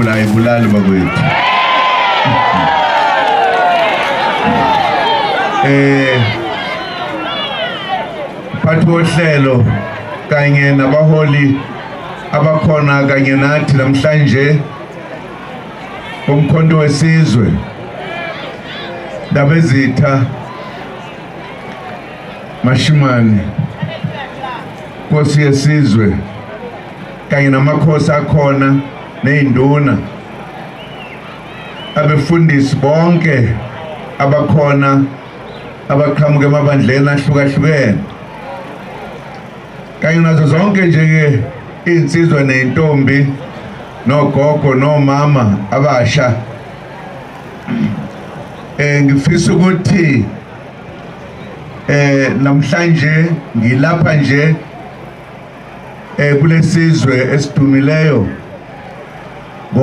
Imvula ayibulali bakwethu. Mphathi wohlelo kanye nabaholi abakhona kanye nathi namhlanje uMkhonto weSizwe, Ndabezitha, Mashimane, Nkosi yesizwe kanye namakhosi akhona nezinduna, abefundisi bonke abakhona abaqhamuka emabandleni ahlukahlukene kanye nazo zonke nje ke insizwa nezintombi nogogo nomama abasha. Ngifisa ukuthi namhlanje ngilapha nje kulesizwe esidumileyo